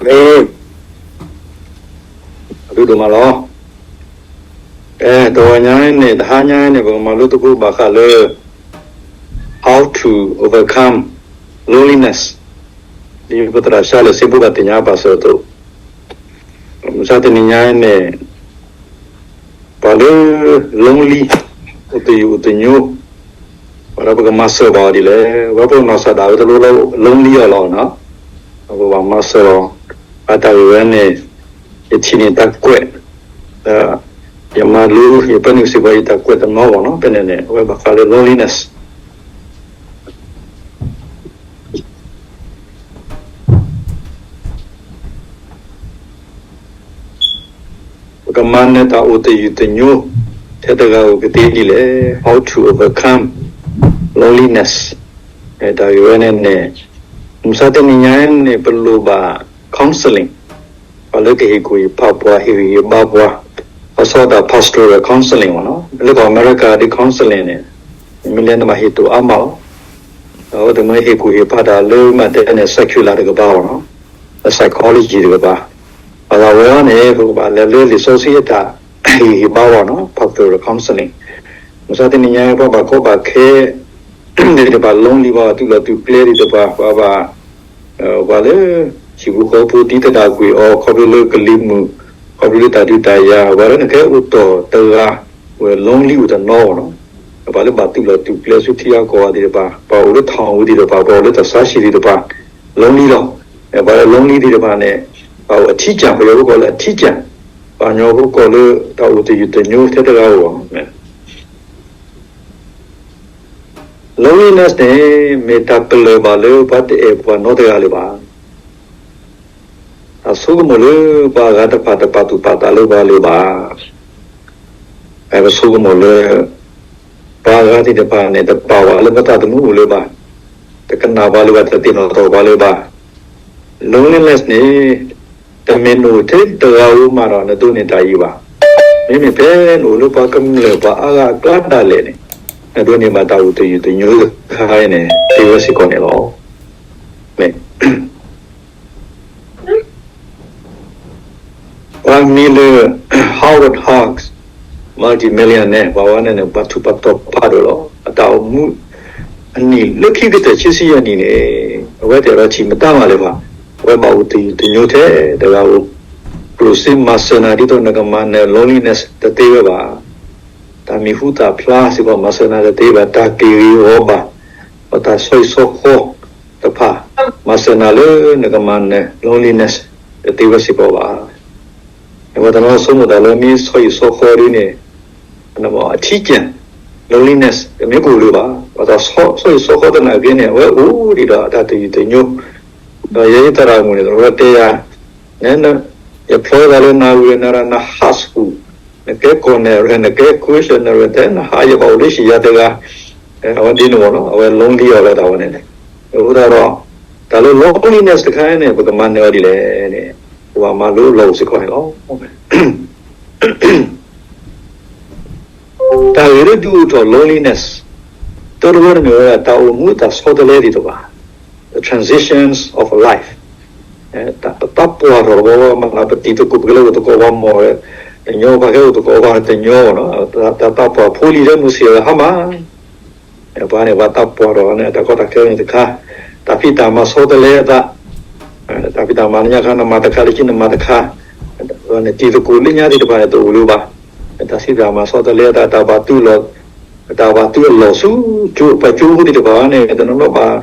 မ့ၢ် အဒိၣ်ဒိၣ်မးလီၤ. အဲ တဝီညါန့ၣ် တဟါညါန့ၣ် ပကမၤလိသကိးဘၣ်ဃးလၢ how to overcome loneliness ဒ်ပသရၣ်ၡါလၢစ့ဖိဘၣ်သ့ၣ်ညါပာ်စၢၤအသိး, မုၢ်ဆါတနံၤညါန့ၣ် ပှၤလၢ lonely အိၣ်သယုၢ်အိၣ်သညိ ပှၤဒီးပကမၤစၢၤဘၣ်အီၤဒ်လဲၣ်, ပှၤပနီၢ်ကစၢ်ဒၣ်ဝဲတလိၣ်လၢ lonely အီၤလီၤနီၤ, ပကဘၣ်မၤစၢၤအီၤ, အတၢ်ဂ့ၢ်ဝဲန့ၣ် ယထံၣ်န့ၢ်တၢ်ကွဲး, ဒီး ယမၤလိ ယပာ်န့ၢ်စ့ၢ်ကီးယတၢ်ကွဲးတနီၤဘၣ်နီၤ, ဖဲန့ၣ်န့ၣ် အဝဲဘၣ်ဃးလၢ loneliness ပကမၤနၢၤတၢ်အိၣ်သယုၢ်သညိ ထဲတဂၤဧိၤကသ့ဒ်လဲၣ်, how to overcome loneliness, တၢ်ဂ့ၢ်ဝဲန့ၣ်န့ၣ် မုၢ်ဆါတနံၤညါန့ၣ် ပလိၣ်ဘၣ် counseling, ပှၤလၢကဟ့ၣ်ကူၣ်ဟ့ၣ်ဖးပှၤ ဟ့ၣ်ဂံၢ်ဟ့ၣ်ဘါပှၤ, အဆီတၢ် pastoral counseling မ့ၢ်နီၤ, လၢကီၢ်အမဲရကၤဒ် counseling န့ၣ် မ့ၢ်လၢနဘၣ်ဟ့ၣ်တိၢ်အါမးလီၤ. အဝဲသ့ၣ်မ့ၢ်ဟ့ၣ်ကူၣ်ဟ့ၣ်ဖးတၢ်လၢမ့ၢ်တဲန့ၣ် secular တကပၤဘၣ်နီၤ, လၢ psychology တကပၤ, ဘၣ်သးဝဲအံၤန့ၣ် ပကဘၣ်လဲၤလၢလံာ်စီဆှံအတၢ်ဟ့ၣ်ဂံၢ်ဟ့ၣ်ဘါဝဲနီၤ, pastoral counseling, မုၢ်ဆါတနံၤညါ ပှၤဘၣ်ကီဘၣ်ခဲ သ့ၣ်တဖၣ် lonely ဘၣ်သူၣ်လီၤသူၣ်ကျဲသ့ၣ်တဖၣ် ပှၤဘၣ် ပှၤလၢ ဟံၣ်ဖိဃီဖိသံသဒၣ်ကွံာ်အီၤ ခီဖျိလၢကလံၤမုၢ်, ခီဖျိလၢတၢ်ဒုးတၢ်ယၤ, ပှၤလၢနကဟဲအိၣ်တီၢ်တဂၤ, ဝဲ lonely အိၣ်တနီၤနီၤ, ပှၤလၢဘၣ်သူၣ်လီၤသူၣ်ကျဲဆူထံအကီၢ်အဂၤသ့ၣ်တဖၣ်, ပှၤအိၣ်လၢ town ဝံၤသ့ၣ်တဖၣ်, ပှၤအိၣ်လၢတၢ်ဆါဟံၣ်သ့ၣ်တဖၣ်, lonely လီၤ. ပှၤလၢ lonely သ့ၣ်တဖၣ်န့ၣ် ပှၤအိၣ်အထံကၢ်, ပယီၤဖိကိးလၢအထံကၢ်, ပှၤကညီဖိကိးလၢတၢ်အိၣ်သယုၢ်သညိထဲတဂၤဧိၤ loneliness န့ၣ် မ့ၢ်တၢ်ပလၢၢ်ဘၣ်လၢပှၤတအဲၣ်ပှၤနီတဂၤလၢၤဘၣ်. တၢ်ဆိကမိၣ်လၢပှၤအဂၤတဖၣ်တပာ်သူၣ်ပာ်သးလၢပှၤလၢၤဘၣ်. ပဆိကမိၣ်လၢ ပှၤအဂၤသ့ၣ်တဖၣ်န့ၣ် တပာ်ဝဲလၢပသးသမူပူၤလၢၤဘၣ်, တကနၣ်ပှၤလၢၤဘၣ်, တသ့ၣ်နီၣ်ထီၣ်ပှၤလၢၤဘၣ်. loneliness န့ၣ် တမ့ၢ်နအိၣ်ထဲတဂၤဧိၤမးဒီး နဒိးန့ၢ်တၢ်အံၤဘၣ်. မ့မ့ၢ်ဖဲနအိၣ်လၢပှၤကမျၢၢ်ပှၤအါဂၤအကျါဒၣ်လဲာ်န့ၣ် နဒိးန့ၢ်ဘၣ်တၢ်အိၣ်သယုၢ်သညိတခါအံၤန့ၣ် သ့ဝဲစ့ၢ်ကီးန့ၣ်လီၤ. မ့ၢ် ပှၤမံၤလၢ Howard Hughes, multi-millionaire န့ၣ် ပှၤဝဲန့ၣ်န့ၣ် ပှၤထူးပှၤတီၤဖးဒိၣ်လီၤ. အတၢ်အိၣ်မူ အနံၣ်လၢခံကတၢၢ်ခံဆံယဲၢ်နံၣ်န့ၣ် အဝဲတအဲၣ်ဒိးထံၣ်မတၤမးလၢၤဘၣ်. အဝဲဘၣ်အိၣ်သယုၢ်သညိထဲတဂၤဧိၤ, ကျိၣ်စ့မၤစၢၤနၤဒ်သိးနကမၤနၢၤ loneliness တသ့ဝဲဘၣ်. တၢ်မံၤဟူသၣ်ဖျါစ့ၢ်ကီး မၤစၢၤနၤတသ့ဘၣ်, တၢ်က့ၢ်ဂ့ၤအီၤဘၣ်, ပတၢ်ဆီဟံၣ်ဆီဃီတဖၣ် မၤစၢၤနၤလၢနကမၤနၢၤ loneliness တသ့ဝဲစ့ၢ်ကီးဘၣ်. ပှၤတနီၤဆိကမိၣ်တၢ်လၢမ့ၢ်ဆီဟံၣ်ဆီဃီဒ်န့ၣ် အထံကၢ် loneliness တမ့ၢ်ကအိၣ်လၢၤဘၣ်. ပှၤတၢ်ဆီဟံၣ်ဆီဃီသနာ်က့န့ၣ် အဝဲအိၣ်ဒံးဒီးအတၢ်သယုၢ်သညိ, ဒီးယဲယသရၣ်မုၣ်န့ၣ် တရၢတဲယၤ န ယဖျီသးလၢနၢ်ဝံၤနၤဒီးနဟးစူၤ, နကဲကီၢ်နဲၣ်ရဲၣ် နကဲ question နဲၣ်ရဲၣ် တဲနဟးယဘၣ်အိၣ်လၢဟံၣ်ယၤတဂၤ, အဝဲဒ်န့ၣ်မ့ၢ်နီၤ, အဝဲ lonely အီၤလၢတၢ်ဝဲန့ၣ်န့ၣ်. အဃိသတးဒီး တၢ်လၢ loneliness တခါန့ၣ် ပကမၤနၢၤအီၤဒ်လဲၣ်န့ၣ် ပဘၣ်မၤလိလီၤစ့ၢ်ကီးန့ၣ်လီၤ. တၢ်ဂ့ၢ်လၢဒုးအိၣ်ထီၣ် loneliness တၢတဝီန့ၣ်မ့ၢ်ဝဲဒၣ် တၢ်အိၣ်မူတၢ်ဆီတလဲသ့ၣ်တဖၣ်, the transitions of life, တၢ်ပသးပှၢ်ထီၣ်တဘျီဘျီမး ပတံၤသကိး ပကလဲၤအိၣ်သကိးပှၤမီၢ်ဝဲတညီ, ပှၤကဟဲအိၣ်သကိးပှၤတညီနီၤ, တၢ်သးပှၢ်ဖိလံၤလၢမုၢ်ဆ့ၣ်အဂၤဟါမၢ် ပှၤန့ၣ် ပှၤသးပှၢ်ထီၣ်န့ၣ် တၢ်ကီတၢ်ခဲန့ၣ်တခါ, တၢ်ဖံးတၢ်မၤဆီတလဲအသး, တၢ်ဖံးတၢ်မၤနညါခါ နမၤတခါလၢက့ နမၤတခါ, ဒီးနတံၤသကိးလၢညါသ့ၣ်တဖၣ်န့ၣ် တအိၣ်လၢၤဘၣ်. တၢ်ဖံးတၢ်မၤဆီတလဲအသး, တၢ်ဘၣ်သုးလီၢ်, တၢ်ဘၣ်သုးအလီၢ်ဆူ ပှၤကၠိဖိသ့ၣ်တဖၣ်န့ၣ် တနီၤနီၤဘၣ်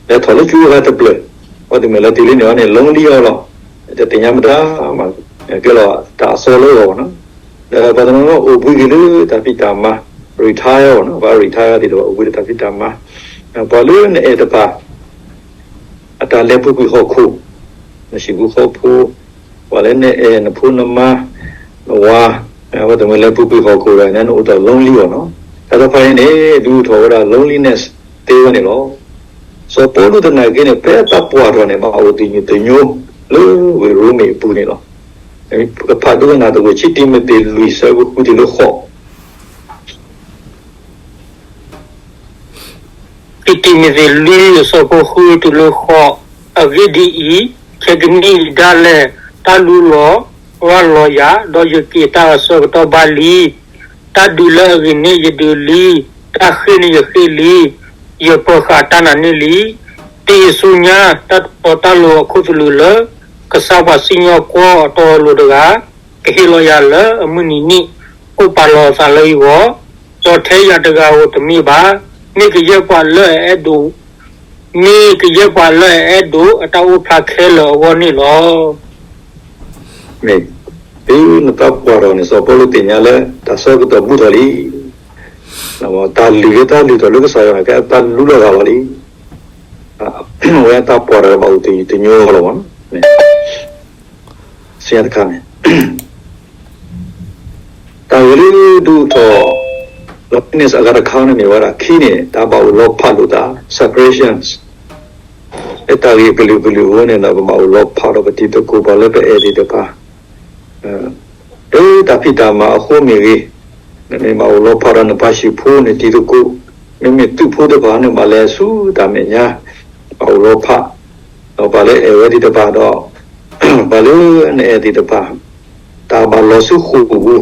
လဲၤထီၣ်လၢကၠိဂၤတဖျၢၣ်, ပှၤတမ့ၢ်လၢတုၤလၢန့ၣ်န့ၣ် lonely အီၤလီၤ. တသ့ၣ်ညါမတၤမး, ကဲလီၤတၢ်အသီလၢအဂီၢ်နီၤ. ဒီးပှၤတနီၤနီၤအိၣ်ဘှံးက့ၤလၢတၢ်ဖံးတၢ်မၤ, retire နီၤ, ပှၤ retire သ့ၣ်တဖၣ် အိၣ်ဘှံးလၢတၢ်ဖံးတၢ်မၤ, ပှၤလၢနအဲၣ်တဖၣ် အတၢ်လဲၤပူၤကွံာ်ဟီၣ်ခိၣ်, နဟံၣ်ဖိဃီဖိ, ပှၤလၢနအဲၣ်နဖိနမါ, နဝၤ, အဝဲသ့ၣ်မ့ၢ်လဲၤပူၤကွံာ်ဟီၣ်ခိၣ်ဒီး နအိၣ်ဒီး lonely အီၤနီၤ. တၢ်တဖၣ်အံၤန့ၣ် ဒုးအိၣ်ထီၣ်ဝဲဒၣ် loneliness သ့ဝဲန့ၣ်လီၤ. စီၤပီလူးသနာ်က့န့ၣ် ဖဲအသးပှၢ်ထီၣ်န့ၣ် ဘၣ်အိၣ်သယုၢ်သညိလၢဝ့ၢ်ရိမ့ၤအပူၤန့ၣ်လီၤ. ပကဖးဒိကနၣ်သကိးဆံတံၤမသ့းလွံၢ်ဆၢဖိဃုတုၤလၢဃိး, ဆံတံၤမသ့းလွံၢ်အဆၢဖိဃုတုၤလၢဃိး, အဂ့ၢ်ဒ်အံၤ, ခဲကနံၣ်အံၤဒၣ်လဲာ် တၢ်လူလီၤရၤလီၤယၤ, ဒီးယက့ၤတၢ်အဆၢကတီၢ်ဘၣ်လံ. တၢ်ဒုးလၢအဂ့ၤန့ၣ်ယဒုးလံ, တၢ်ဃ့ၢ်န့ၣ်ယဃ့ၢ်လံ, ယပၢၤဃာ်တၢ်နာ်န့ၢ်လံ. တယံာ်ဆူညါ တၢ်ထီတၢ်လိၤအခိၣ်သလုးလၢ ကစၢ်ပှၤစံၣ်ညီၣ်ကွီၢ်အတီအလိၤတဂၤ ကဟ့ၣ်လီၤယၤလၢအမုၢ်နံၤန့ၣ် အိၣ်ပာ်လီၤအသးလၢယဂီၢ်, ဒီးထဲယၤတဂၤဧိၤတမ့ၢ်ဘၣ်, မ့ၢ်ကယဲၢ်ပှၤလၢအအဲၣ်ဒိး မ့ၢ်ကယဲၢ်ပှၤလၢအအဲၣ်ဒိးအတၢ်အိၣ်ဖျါခဲလၢာ်အဂီၢ်န့ၣ်လီၤ. မ့ၢ်, တုၤနတၢ်ပှၢ်ထီၣ်န့ၣ် စီၤပီလူးသ့ၣ်ညါလၢ တၢ်ဆၢကတီၢ်ဘူးထီၣ်လံ. တၢ်လုၢ်လၢတၢ်လုၢ်ထီၣ်လၢကစၢ်ယွၤန့ၣ် ကဲတၢ်လုၢ်လီၤဂာ်လီၤလံ. အဝဲတၢ်ပှၢ်ထီၣ်ဘၣ်အိၣ်တယံာ်တညီလီၤမး. စံးတခါန့ၣ် တၢ်ဂ့ၢ်လၢဒုးအိၣ်ထီၣ် လီၤန့ၣ် အဂၤတခါန့ၣ်မ့ၢ်ဝဲဒၣ် ခံန့ၣ် တၢ်ဘၣ်အိၣ်လီၤဖးလိာ်သး secretions လၢတၢ်ဂ့ၢ်ကလုာ်ကလုာ်အဃိန့ၣ် ပဘၣ်အိၣ်လီၤဖးဒီးပတံၤသကိးပှၤလၢပအဲၣ်သ့ၣ်တဖၣ် လၢတၢ်ဖံးတၢ်မၤအဃိမ့ၢ်ဂ့ၤ, နမ့ၢ်ဘၣ်အိၣ်လီၤဖးဒီးနပှၤဟံၣ်ဖိ နတံၤသကိး, မ့မ့ၢ်သုးဖိတဖၣ်န့ၣ် ဘၣ်လဲၤဆူတၢ်မဲာ်ညါ, ဘၣ်အိၣ်လီၤဖး, ဒီးပှၤလၢအဲၣ်ဝဲသ့ၣ်တဖၣ်ဒီး ပှၤလၢနအဲၣ်သ့ၣ်တဖၣ် တၢ်ဘၣ်လီၤဆူဃိာ်ပူၤ,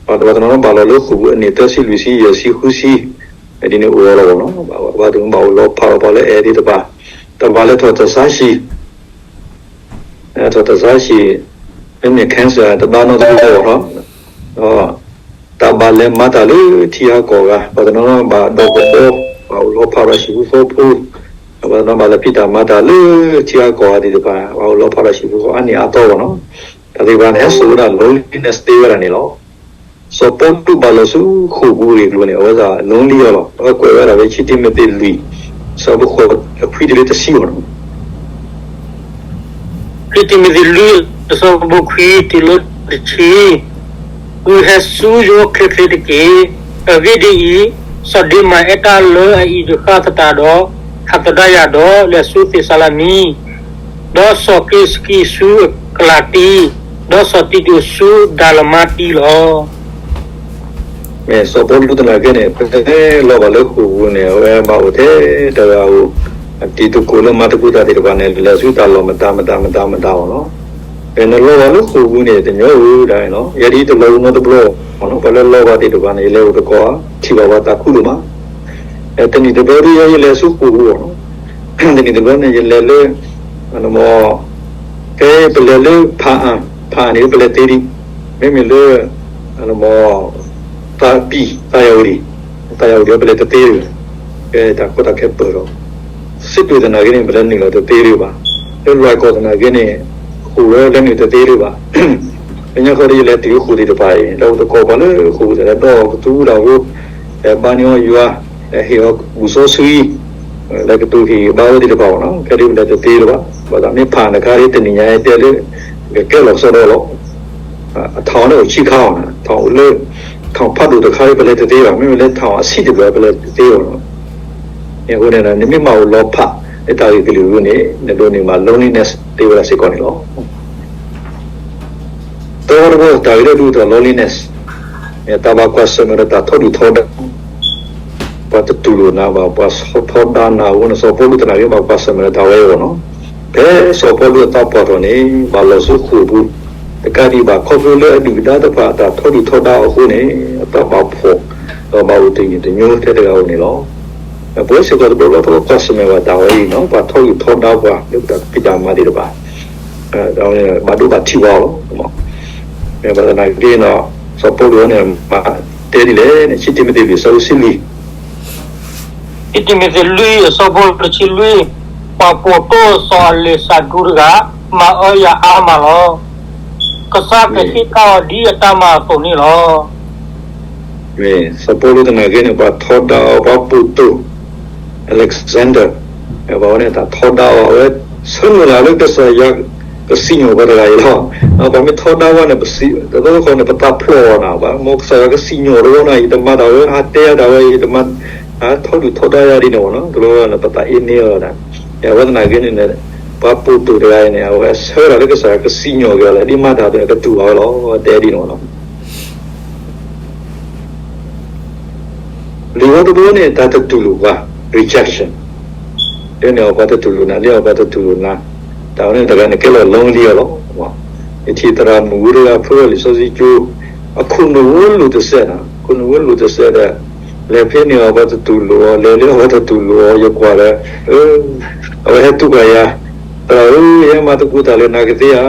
ပှၤတနီၤနီၤဘၣ်လီၤလၢဃိာ်ပူၤအနံၣ်သၢဆံလွံၢ်ဆံယဲၢ်ဆံဃုဆံ, ဒ်န့ၣ်အိၣ်လီၤလီၤဝဲနီၤ, ဘၣ်သ့ၣ်ဘၣ်အိၣ်လီၤဖးဒီးပှၤလၢအဲၣ်သ့ၣ်တဖၣ်, တၢ်ဘၣ်လဲၤထီၣ်တၢ်ဆါဟံၣ် ထီၣ်တၢ်ဆါဟံၣ်, မ့မ့ၢ် cancer တဘျီနီတဘျီလီၤ, ဒီးတၢ်ဘၣ်လဲၤမၤတၢ်လၢထံဂၤကီၢ်ဂၤ, ပှၤတနီၤနီၤဘၣ်ဒီသဒၢ, ဘၣ်အိၣ်လီၤဖးဒီးဟံၣ်ဖိဃီဖိ, ပှၤတနီၤဘၣ်လဲၤဖံးတၢ်မၤတၢ်လၢထံဂၤကီၢ်ဂၤသ့ၣ်တဖၣ်, ဘၣ်အိၣ်လီၤဖးဒီးဟံၣ်ဖိဃီဖိအါနံၣ်အါသီလီၤနီၤ, တၢ်သ့ၣ်တဖၣ်န့ၣ် ဟဲစိာ်ဝဲဒၣ် loneliness သ့ဝဲဒၣ်န့ၣ်လီၤ. စီၤပီလူးဘၣ်လီၤဆူဃိာ်ပူၤအဂ့ၢ်အကျိၤန့ၣ် အဝဲသ့ၣ် lonely အီၤလီၤ. အဝဲကွဲးဝဲဒၣ်ဖဲ ခံတံၤမသ့း လွံၢ်, အဆၢဖိဃိးခွံတုၤလၢတဆံအဂီၢ်န့ၣ်, ခံတံၤမသ့း လွံၢ်, အဆၢဖိခွံတုၤလၢတဆံ, ဂုာ်ဟဲဆူယအိၣ်ချ့ချ့တက့ၢ်. အဂ့ၢ်ဒ်အံၤ, စီၤဒ့မၤအဲၣ်တၢ်လၢအအံၤတဃၣ်သတးဒီး ဟးသဒၣ်ယၤဒီး လဲၤဆူသ့းစၤလနံ, ဒီးစီၤက့စကံဆူကလၤတံ, ဒီးစီၤတံတူးဆူဒၤလမါတံလီၤ. မ့ၢ်စီၤပီလူးသနာ်က့န့ၣ် ဖဲလီၤဘၣ်လၢဃိာ်ပူၤန့ၣ် အဝဲဘၣ်အိၣ်ထဲတဂၤဧိၤ, အတံၤသကိးလၢမၤသကိးတၢ်သ့ၣ်တဖၣ်န့ၣ် လဲၤဆူတၢ်လီၢ်မတၤမတၤမတၤမတၤအီၤလီၤ. နလီၤဘၣ်လၢဃိာ်ပူၤန့ၣ် တညီဧိၤဒၣ်န့ၣ်လီၤ. ယဲဒ်ယတလီၤပူၤနီတဘျီ, ပှၤလၢလီၤဘၣ်သ့ၣ်တဖၣ်န့ၣ် ယလဲၤအိၣ်သကိး ထံၣ်ဘၣ်ပှၤသးခုဒိၣ်မး တနံၣ်တဘျီဒ်ယဲယလဲၤဆူဃိာ်ပူၤအီၤ, တနံၣ်တဘျီန့ၣ် ယလဲၤလၢ ဖဲပလဲၤလၢဖးအၣ်, ဖးအၣ်န့ၣ် ပလဲၤသ့ဒံး, မ့မ့ၢ်လၢ သးပံၢ် သးယၤဝတံၣ်, သးယၤဝတံၣ် ပလဲၤတသ့ဒံး, ဖဲတၢ်ကီတၢ်ခဲပၢၢ်ဒီး စံးတုၤသနာ်က့န့ၣ် ပလဲၤနုာ်လီၤတသ့ဒံးဘၣ်, လၢလွဲၢ်ကီၢ်သနာ်က့န့ၣ် ဃိာ်ဝဲလဲၤနုာ်တသ့ဒံးဘၣ်. လၢညါခီဒီး ယလဲၤတုၤဃိာ်သ့ၣ်တဖၣ်အံၤ လဲၤအိၣ်သကိးပှၤလၢဃိာ်ပူၤသ့ၣ် လဲၤဒီကသူတၢ်ဖိ, လဲၤဘါန့ၢ်အီၤယွၤ, လဲၤဟ့ၣ်အီၤဘူၣ်စီဆှံ, လဲၤကတိၤဟ့ၣ်ဂံၢ်ဘါဝဲသ့ၣ်တဖၣ်အီၤနီၤ, ခဲဒုးပလဲၤတသ့လၢၤဘၣ်. ဘၣ်ဆၣ်မ့ၢ်ဖးအၣ်တခါဒ်တနံၤညါအံၤတဲလၢ ကကဲလီၤကစီဒီလီၤ. အထီၣ်န့ၣ်အိၣ်ဆံခါအီၤနီၤ, ထီၣ်အိၣ်လၢ ထီၣ်ဖးဒိၣ်တခါဒ်ပလဲၤတသ့ဘၣ်, မ့မ့ၢ်လၢထီၣ်အဆံးတဘျီပလဲၤတသ့အီၤနီၤ. အဃိန့ၣ် နမ့ၢ်ဘၣ်အိၣ်လီၤဖးလၢတၢ်ဂ့ၢ်ကလုာ်အဂီၢ်န့ၣ် နဒိးန့ၢ်ဘၣ် loneliness သ့ဝဲဒၣ်စ့ၢ်ကီးန့ၣ်လီၤ. သၢဝီတဘီ တၢ်ဂ့ၢ်လၢဒုးအိၣ်ထီၣ် loneliness န့ၣ် တၢ်ဘၣ်ကွၢ်ဆၢၣ်မဲာ်ဒီးတၢ်ထီဒုၣ်ထီဒါ, ပှၤတတူၢ်လိာ်နၤဘၣ်, ပှၤဆီၣ်ထီဒါနၤအဃိန့ၣ် စီၤပီလူးသနာ်က့ဘၣ်ကွၢ်ဆၢၣ်မဲာ်ဒီးတၢ်ဝဲအံၤအဂီၢ်နီၤ. ဖဲစီၤပီလူးအသးပှၢ်ထီၣ်န့ၣ် ဘၣ်လီၤဆူဃိာ်ပူၤ, တကးဒံးဘၣ် ခီဖျိလၢအဒုၣ်ဒါတဖၣ်အတၢ်ထီဒုၣ်ထီဒါအဃိန့ၣ် အသးဘၣ်ဖှီၣ်, ဒီးဘၣ်အိၣ်တယံာ်တညီထဲတဂၤဧိၤန့ၣ်လီၤ. ပဝဲစ့ၢ်ကီးတဘျီဘျီ ပကကွၢ်ဆၢၣ်မဲာ်ဘၣ်တၢ်ဝဲအံၤနီၤ, ပှၤထီဒုၣ်ထီဒါပှၤလၢပတၢ်ဖံးတၢ်မၤသ့ၣ်တဖၣ် ဘၣ်ဒိဘၣ်ထံးပှၤအီၤလီၤ. မ့ၢ်ဘၣ်သနာ်က့နီၤ, စီၤပီလူးန့ၣ် မၤတဲဒ်လဲၣ်န့ၣ် ခံတံၤမသ့း လွံၢ် အဆၢဖိတဆံလွံၢ်, ခံတံၤမသ့း လွံၢ် အဆၢဖိတဆံလွံၢ်, ပှၤပိာ်တိၢ်စီၤအလ့းစၤဒြူးတဂၤ မၤအၢယၤအါမးလီၤ. ကစၢ်ကဟ့ၣ်တၢ်အီၤဒ်အတၢ်မၤအသိးန့ၣ်လီၤ. မ့ၢ်စီၤပီလူးသနာ်က့န့ၣ် ပှၤထီဒါအီၤ ပှၤပိာ်တိၢ် Alexander, ပှၤဝဲန့ၣ် တၢ်ထီဒါအီၤ အဝဲဆၢမုၢ်လၢ်လၢကစၢ်ယွၤကစံၣ်ညီၣ်ပှၤတဂၤအံၤလီၤ. ပှၤမ့ၢ်ထီဒါဝဲန့ၣ် တဘျီတခီန့ၣ် ပသးဖျိးအီၤနၤ, ပှၤမ့ၢ်ကစၢ်ယွၤကစံၣ်ညီၣ်တဂီၢ်န့ၣ် ယတမၤတၢ်ဝဲ ဟးတဲတၢ်ဝဲ ယတမၤ, ထီဒုၣ်ထီဒါယၤဒ်န့ၣ်ဝဲနီၤ, တဘျီန့ၣ် ပသးအ့န့အီၤဒၣ်. အဝဲသနာ်က့န့ၣ် ပှၤပိာ်တိၢ်တဂၤအံၤန့ၣ် အဝဲဆၢဒၣ်လၢကစၢ်ယွၤကစံၣ်ညီၣ်က့ၤအီၤလၢ ဒ်မၤတၢ်အသိးန့ၣ် ကတူၢ်ဘၣ်ဝဲလီၤ, တဲဒ်န့ၣ်ဝဲနီၤ. လွံၢ်ဝီတဘီန့ၣ် တၢ်တတူၢ်လိာ်ပှၤ rejection, လၢန့ၣ်အီၤပှၤတတူၢ်လိာ်နၤ, လၢအီၤပှၤတတူၢ်လိာ်နၤ, တၢ်ဝဲန့ၣ်တဂၤန့ၣ်ကဲလီၤ lonely အီၤလီၤ. ယထံၣ်သရၣ်မုၣ်ဝဲတဂၤဖုအီၤလံာ်စီဆှံကၠိ, အခိၣ်နူာ်ဝဲလိာ်တစဲးနၤ, အခိၣ်နူာ်ဝဲလိာ်တစဲးဒီး, လဲၤဖဲန့ၣ်အီၤ ပှၤတတူၢ်လိာ်အီၤ, လဲၤလၢအီၤ ပှၤတတူၢ်လိာ်အီၤ, ယကွၢ်ဒီး, အဝဲဟဲတူၢ်ဘၣ်ယၤ, သရၣ်ဧၢ, ယဟဲမၤသကိးတၢ်လၢနၤကသ့ဧါ,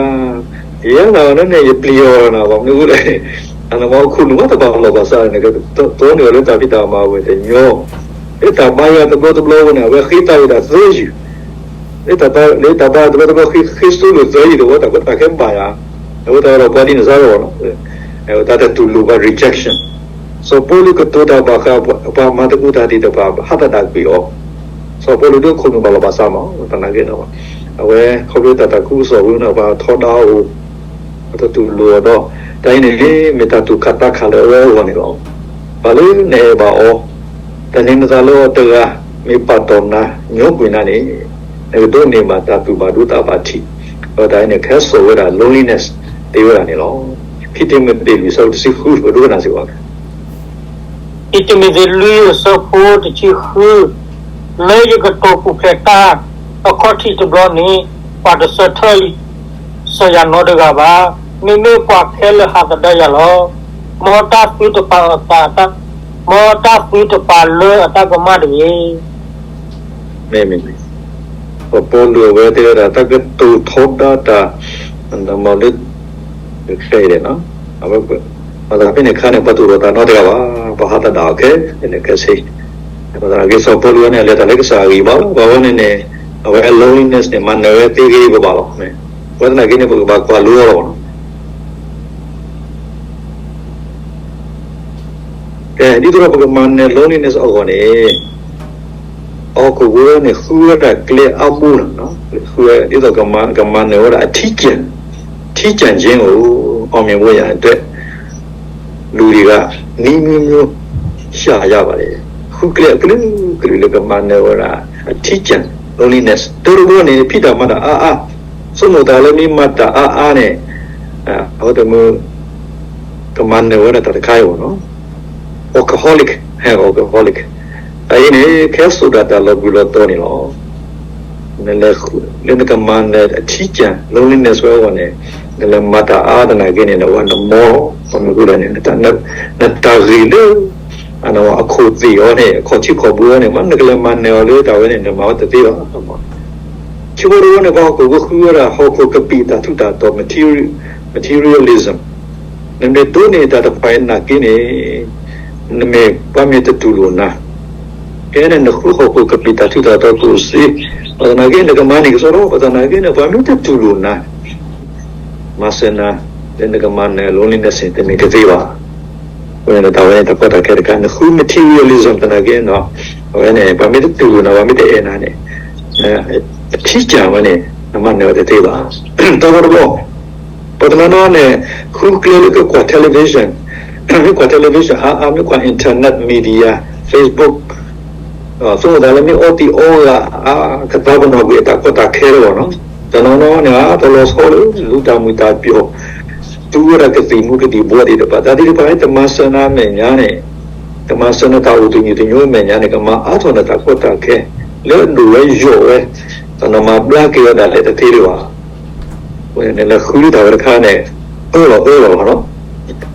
ယဲနၤအီၤန့ၣ်န့ၣ် ယပျံၤအီၤနၤ, ဘၣ်မနုၤအဃိလဲၣ်, အခိၣ်နူာ်ဝဲတဘၣ်လီၢ်ဘၣ်စးန့ၣ် ကတိၢ်န့ၢ်အီၤလၢတၢ်ဖံးတၢ်မၤဝဲတညီ, လၢတၢ်ဘါယွၤတဘျီတဘျီဝဲန့ၣ် အဝဲဃ့သးဝဲဒၣ်သၢယုၢ် လၢတၢ်ဘါတဘျီတဘျီ ဃ့စိလိာ်သၢယုၢ်ဒီး အဝဲတၢ်ကီတၢ်ခဲဘၣ်ယၤ, အဝဲတၢ်ဒီးပှၤဒ်န့ၣ်စးထီၣ်လီၤ, တၢ်တတူၢ်လိာ်ဘၣ် rejection. စီၤပီလူးကတိၤတၢ်ဘၣ်ဃး ပှၤမၤသကိးတၢ်သ့ၣ်တဖၣ် ဟးသဒၣ်ကွံာ်အီၤ, စီၤပီလူးဒ်ခိၣ်နူာ်ဘၣ်လီၢ်ဘၣ်စးမး သနာ်က့ဒီး, အဝဲခီဖျိတၢ်သးခုကစီၣ်ဝဲန့ၣ် ပှၤထီဒါအီၤ, ပှၤတတူၢ်လိာ်အီၤဒီး, တၢ်အံၤန့ၣ် မ့ၢ်တၢ်တူၢ်ခးသးခးလၢအဝဲအဂီၢ်န့ၣ်လီၤ. ပှၤလၢနအဲၣ်ဘၣ်အီၤ တၢ်န့ၢ်နသးလၢအီၤတဂၤ မ့ၢ်ပာ်တ့ၢ်နၤ ညီကွံာ်နၤန့ၣ်, နကဒိးန့ၢ်ဘၣ်တၢ်သူၣ်ဘၣ်ဒိသးဘၣ်ထံး, ဒီးတၢ်အံၤန့ၣ် ကဟဲစိာ်ဝဲဒၣ် loneliness သ့ဝဲဒၣ်န့ၣ်လီၤ. ခံတံၤမသ့းလွံၢ်ဆၢဖိတဆံဃု ပဒိကနၣ်စ့ၢ်ကီး. ခံတံၤမသ့းလွံၢ်အဆၢဖိတဆံဃု, လၢယကတိၤပူၤဖျဲးတၢ်အခီၣ်ထံးတဘျီန့ၣ်, ပှၤတဆၢထၢၣ်လံ စၢၤယၤနီတဂၤဘၣ်. မ့မ့ၢ်ပှၤခဲလၢာ်ဟးသဒါယၤလီၤ. မ်တၢ်သုတပာ်အသး, မ်တၢ်သုတပာ်လၢအတၢ်ကမၣ်တဂ့ၤ. မ့ၢ်, မ့ၢ်, မ့ၢ်, ပီလူးအဝဲတဲဝဲဒၣ် တၢ်ကတိၤထီဒါတၢ်, မ့ၢ်လၢ ခဲအံၤန့ၣ်, အဝဲ, ဘၣ်ဆၣ်ဖဲန့ၣ်အခါန့ၣ် ပှၤတူၢ်လိာ်သးနီတဂၤဘၣ်, ပှၤဟးသဒါအီၤခဲလၢာ်ခဲဆ့, ဘၣ်ဆၣ်သနာ်က့စီၤပီလူးန့ၣ် အလဲၤတၢ်လၢကစၢ်အဂံၢ်ဘါလီၤ, ဘၣ်ဝဲန့ၣ်န့ၣ်, အဝဲအ loneliness န့ၣ် မၤနၢၤဝဲသ့ဂ့ၤဘၣ်ဘၣ်လီၤ. အဝဲသနာ်က့န့ၣ် ပကဘၣ်ကွၢ်လိအီၤလီၤ. ကဲ, ဒ်သိးဒီးပကမၤနၢၤ loneliness အဂီၢ်န့ၣ်, ဟီၣ်ခိၣ်ဖိန့ၣ် ဃုဝဲဒၣ်ကျဲအါဘိလီၤ. ဃုဝဲဒ်သိးကမၤနၢၤဝဲဒၣ်အထံကၢၢ်, ထံကၢၢ်ကၠ့အိၣ်, အောင်မြင်ဖို့ရန်အတွက် လူတွေက နည်းမျိုးမျိုး ရှာကြပါတယ်. ဃုကျဲအကလုာ်ကလုာ်လၢကမၤနၢၤဝဲဒၣ် အထံကၢၢ် loneliness တၢ်တဘီန့ၣ် ဖံးတၢ်မၤတၢ်အါအါ, ဆိကမိၣ်သးလၢမ့ၢ်မၤတၢ်အါအါန့ၣ်, အဝဲတမ့ၢ် ကမၤနၢၤဝဲဒၣ်တၢ်တခါအံၤဘၣ်နီၤ, alcoholic, alcoholic, အအံၤန့ၣ် ကဟဲစိာ်ဒၣ်တၢ်လီၤဘှံးလီၤတီၤန့ၣ်လီၤ. နလဲၤလၢနကမၤနၢၤအထံကၢၢ် loneliness ဝဲအဂီၢ်န့ၣ်, နလဲၤမၤတၢ်အါသနာ်က့န့ၣ် နဝဲနမီ, မ့ၢ်ဃိဒၣ်န့ၣ် နတၢ်ဂ့ၤလၢ အခိၣ်သ့ၣ်အီၤန့ၣ် အခီၣ်ထံးခီၣ်ဘိအီၤန့ၣ် မ့ၢ်နကလဲၤမၤနၢၤအီၤလၢတၢ်ဝဲန့ၣ် နမၤဝဲတသ့ဘၣ်. ခံဘီတဘီန့ၣ် ပှၤဟီၣ်ခိၣ်ဖိဃုဝဲဒၣ် ဟီၣ်ခိၣ်ကပံာ်တၢ်ထူးတၢ်တီၤ materialism, နမ့ၢ်ဒိးန့ၢ်တၢ်တဖၣ်အံၤသနာ်က့န့ၣ်, နမ့ၢ်ပှၤမ့ၢ်တတူၢ်လိာ်နၤ, ကဲန့ၣ် နဃုဟီၣ်ခိၣ်ကပံာ်တၢ်ထူးတၢ်တီၤကျိၣ်စ့, ဘၣ်သနာ်က့ နကမၤန့ၢ်ကစီဒီ, ဘၣ်သနာ်က့န့ၣ် ပှၤမ့ၢ်တတူၢ်လိာ်နၤ မၤစၢၤနၤ, လၢနကမၤနၢၤ loneliness န့ၣ် တမ့ၢ်တသ့ဘၣ်. အဃိန့ၣ် တၢ်ဝဲန့ၣ် တၢ်ကီတၢ်ခဲတခါ, နဃု materialism သနာ်က့န့ၣ်, အဝဲန့ၣ် ပှၤမ့ၢ်တတူၢ်လိာ်နၤ ပှၤမ့ၢ်တအဲၣ်နၤန့ၣ်, အထံကၢၢ်ဝဲန့ၣ် နမၤနၢၤဝဲတသ့ဘၣ်. တၢ်တဘီ, ပှၤတနီၤနီၤန့ၣ် ဃုကျဲလၢကကွၢ် television, မ့ၢ်ကွၢ် television အါအါ, မ့ၢ်ကွၢ် internet media, Facebook, ဆိကမိၣ်သးလၢမ့ၢ်အီသံးအီဂၤအါ, ကသးပ့ၤနီၣ်ကွံာ်အတၢ်ကီတၢ်ခဲတဂီၢ်နီၤ, တနီၤနီၤန့ၣ် အတလီၤဆီလၢ လူၤတၢ်မုာ်တၢ်ပျီၤ, သူဝဲဒၣ်ကသံၣ်မူကသံၣ်ဘှီသ့ၣ်တဖၣ်, တၢ်သ့ၣ်တဖၣ်န့ၣ် တမၤစၢၤနၤအမဲာ်ညါန့ၣ်, တမၤစၢၤနၤတၢ်အိၣ်သယုၢ်သညိအမဲာ်ညါန့ၣ် ကမၤအါထီၣ်နတၢ်ကီတၢ်ခဲ, လၢအဒိၣ်ဝဲယိာ်ဝဲ, တၢ်နမၤဘျါက့ၤဝဲဒၣ်လဲာ်တသ့လၢၤဘၣ်. နလဲၤဃုတၢ်ဝဲတခါန့ၣ် အၢၣ်လီၤအၢၣ်လီၤလီၤနီၤ.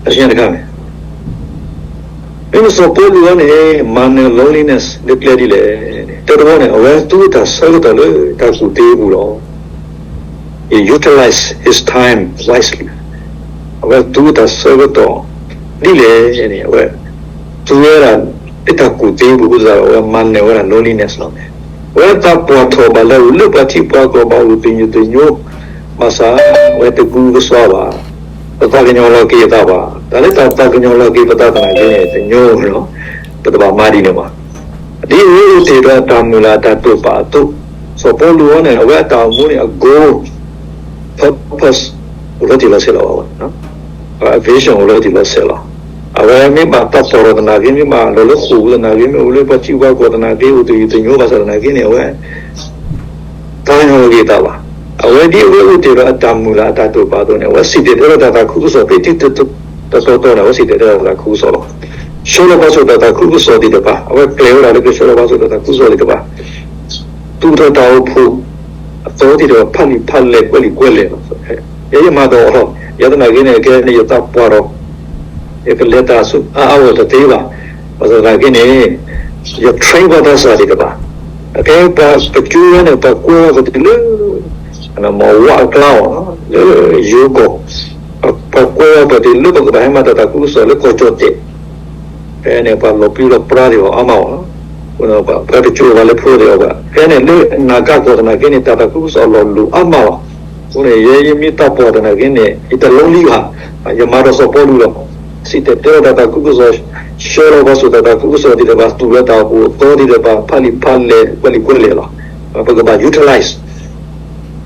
တၢ်ဆံတခါန့ၣ်, မ့မ့ၢ်စီၤပီလူးအံၤန့ၣ် မၤနၢၤ loneliness လၢကျဲဒ်လဲၣ်န့ၣ်, တၢ်တဘီန့ၣ် အဝဲသူတၢ်ဆၢကတီၢ်လၢတၢ်ကူၣ်သ့အပူၤလီၤ. He utilized his time wisely. အဝဲသူတၢ်ဆၢကတီၢ်ဒ်လဲၣ်န့ၣ်, အဝဲသူဝဲဒၣ်လၢတၢ်ကူၣ်သ့အပူၤအဃိသတးဒီး အဝဲမၤနၢၤဝဲဒၣ် loneliness လီၤ. အဝဲသးပှၢ်ထီၣ်ဘၣ်လၢအအိၣ်လၢပှၤထံပှၤကီၢ် ဘၣ်အိၣ်သယုၢ်သညိ, ဘၣ်ဆၣ်အဝဲတကူကစွါဘၣ်, တသးကညီၤလီၤက့ၤအသးဘၣ်. တၢ်လၢတၢ်သးကညီၤလီၤက့ၤပသးသနာ်က့န့ၣ် တညီလီၤ. ပတဘၣ်မၤဒ်န့ၣ်ဘၣ်. ဒ်အဝဲအိၣ်တ့ၢ်ဒီးအတၢ်မုၢ်လၢ်အတၢ်တိာ်ပာ်အသိး, စီၤပီလူးအံၤန့ၣ် အဝဲအတၢ်အိၣ်မူန့ၣ် အ goal, purpose အိၣ်လီၤတံၢ်လီၤဆဲးလီၤဘၣ်. အ vision အိၣ်လီၤတံၢ်လီၤဆဲးလီၤ. အဝဲမ့ၢ်ဘၣ်သးပှၢ်ထီၣ်သနာ်က့, မ့ၢ်ဘၣ်လီၤလၢဃိာ်ပူၤသနာ်က့, မ့ၢ်အိၣ်လၢပှၤထံပှၤကီၢ်သနာ်က့, အိၣ်သယုၢ်သညိဘၣ်ဆၣ်သနာ်က့န့ၣ် အဝဲ သးကညီၤလီၤက့ၤအသးဘၣ်. အဝဲဒ်အဝဲအိၣ်တ့ၢ်ဒီးအတၢ်မုၢ်လၢ်အတၢ်တိာ်ပာ်အသိးန့ၣ်, အဝဲစံၣ်တဲၤတဲလီၤတၢ်သးခုကစီၣ်, ဖဲတတီၤတီၤန့ၣ် အဝဲစံၣ်တဲၤတဲလီၤတၢ်သးခုကစီၣ်လီၤ. ဆှၢလီၤပှၤစိာ်တၢ်သးခုကစီၣ်သ့ၣ်တဖၣ်, အဝဲကျဲၤဝဲဒၣ်လၢကဆှၢလီၤပှၤစိာ်တၢ်သးခုကစီၣ်သ့ၣ်တဖၣ်, သူၣ်ထီၣ်တၢ်အိၣ်ဖှိၣ်, အသီသ့ၣ်တဖၣ်ဖးလံာ်ဖးလဲၢ်ကွဲးလံာ်ကွဲးလဲၢ်လီၤ. ယဲယမၤဒီးအီၤလီၤ. ယဲသနာ်က့န့ၣ် အကဲန့ၣ် ယသးပှၢ်ဒီး ယကလဲၤတၢ်အါအါဂီၢ်ဂီၢ်တသ့ဘၣ်. ဘၣ်ဆၣ်သနာ်က့န့ၣ် ယ train ပှၤသးစၢ်သ့ၣ်တဖၣ်, အကဲပှၤပကၠိဝဲန့ၣ် ပှၤကွဲဝဲပှၤတလၢ မ့ၢ်ဝးအကျါအီၤ လၢယိၤကီၢ်, ပှၤကွဲဝဲပှၤတလၢပကဘၣ်ဟဲမၤတၢ်သးခုကစီၣ်လၢကီၢ်ကၠီၣ်တဲၣ် ဖဲန့ၣ် ပှၤလီၤပြံလီၤပြါသ့ၣ်အီၤအါမးအီၤ, ပှၤတကၠိဘၣ်လၢဖိသ့ၣ်အီၤဘၣ်. ဖဲန့ၣ်လၢနၤကးကီၢ်သနာ်က့န့ၣ် တၢ်သးခုကစီၣ်အလီၢ်လိၣ်အါမးလီၤ. အဃိန့ၣ် ယဲယမ့ၢ်သးပှၢ်သနာ်က့န့ၣ် ယတ lonely ဘၣ်, ယမၤဒီးစီၤပီလူးလီၤ. စံၣ်တဲၤတဲလီၤတၢ်သးခုကစီၣ်, ဆှၢလီၤပှၤစိာ်တၢ်သးခုကစီၣ်သ့ၣ်တဖၣ် သူၣ်လီၤတၢ်အိၣ်ဖှိၣ်အသီသ့ၣ်တဖၣ် ဖးလံာ်ဖးလဲၢ်ကွဲးလံာ်ကွဲးလဲၢ်လီၤ. ပကဘၣ် utilize